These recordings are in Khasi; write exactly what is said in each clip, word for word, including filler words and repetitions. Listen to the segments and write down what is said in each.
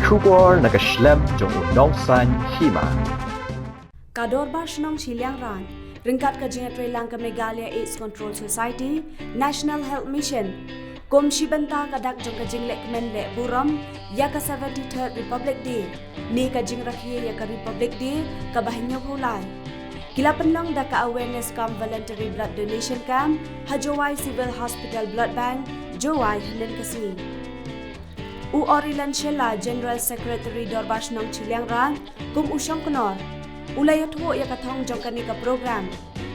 Khubor na ka shlem jong u nongsan hima. Ka Dorbar Shnong Shiliangrad ryngkat ka jingïatreilang ka Meghalaya AIDS Control Society, National Health Mission, kum shi bynta ka dak jong ka jingleh kmen leh burom ïa ka seventy-third Republic Day ne ka jingrakhe ïa ka Republic Day kaba hynñiewphew lai, ki la pynlong da ka Awareness Camp Voluntary Blood Donation Camp ha Jowai Civil Hospital Blood Bank, Jowai, hynnin ka sngi. U Orilan Shylla, General Secretary Dorbar Shnong Shiliangrad, kum u shongknor, u la ïathuh ïa ka thong jong kane ka program.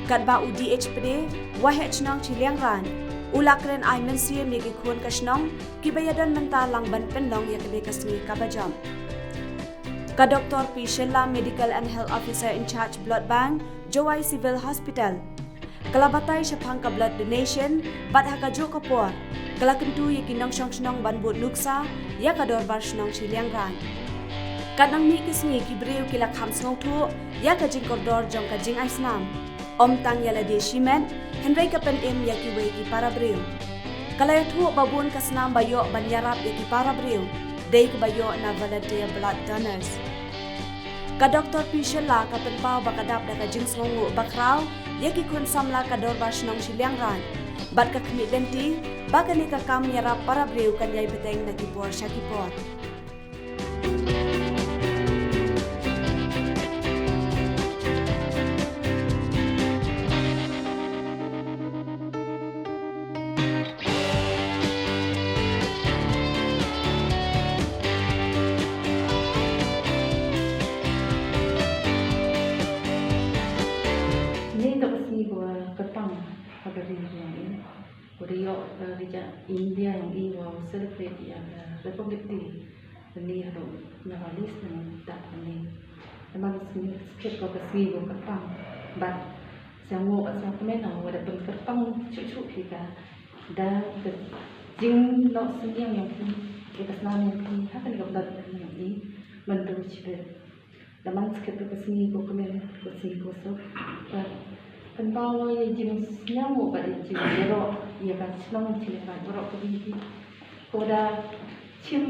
Katba u D H Pde, Waheh Shnong Shiliangrad, u la kren ai mynsiem ïa ki khun ka shnong kiba ïadon mynta lang ban pynlong ïa kane ka sngi kaba jop. Ka Doktor P Shylla, Medical and Health Officer in Charge Blood Bank, Jowai Civil Hospital, ka la batai shaphang ka blood donation, bad ha kajuh ka por ka la kyntu ïa ki nongshong shnong ban bud nuksa ïa ka Dorbar Shnong Shiliangrad. Katba nang mih ki sngi, ki briew ki la kham sngewthuh ïa ka jingkordor jong ka jingai snam, ym tang ïa lade shimet, hynrei ka pynim ïa kiwei ki para briew. Ka la ïathuh ba bun ka snam ba ïoh ban ïarap ïa ki para briew dei kaba ïoh na volunteer blood donors. Ka Doktor P Shylla ka pynpaw ba ka dap da ka jingsngewnguh bakhraw ïa ki khun samla ka Dorbar Shnong Shiliangrad, bad ka khmih lynti ba kane ka kam ïarap para briew kan ïai bteng na ki por sha ki por. Kane ka sngi kaba kyrpang ha ka ri jong ngi, kaba ïoh ka ri India jong ngi ban celebrate ïa ka Republic Day. Kane haduh na ka list na ka dak kane. Namar ka sngi, skit ka sngi kaba kyrpang. Bad sngewbha, sngewbha kmen, nga da pynkyrpang shuh shuh ïa ka da ka jingnoh synñiang jong phi, ïa ka snam jong phi ha kane ka blood bank jong ngi. Mynta shibit, da man skit ka sngi kaba kmen, ka sngi kaba suk, bad pynpaw ïa jingsngewnguh bad ïa jingïaroh ïa ka shnong Shiliangrad baroh kawei. Ko da shim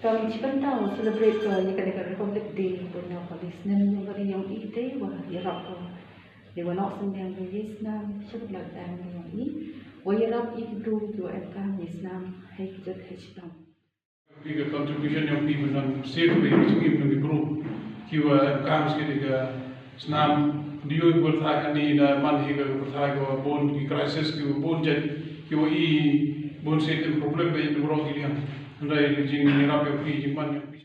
kam shi bynta ban celebrate ïa kane ka Republic Day, pynpaw ka list na ka ri jong ngi, dei ban ïarap, dei ban noh synñiang ïa ka snam sha ka blood bank jong ngi, ban ïarap ïa ki briew kiba em kam ïa ka snam ha ki jait ha ki shnong. Phi, ka contribution jong phi ban nang save ïa ka jingim jong ki briew kiba em kam sha ka snam. Dei ïa ka pyrthei kane, da man hi ka pyrthei kaba bun ki crisis, kiba bun jait, kiba i bun sait em problem ba ïa baroh ki liang. Hynrei ka jingïarap jong phi, jingman jong phi.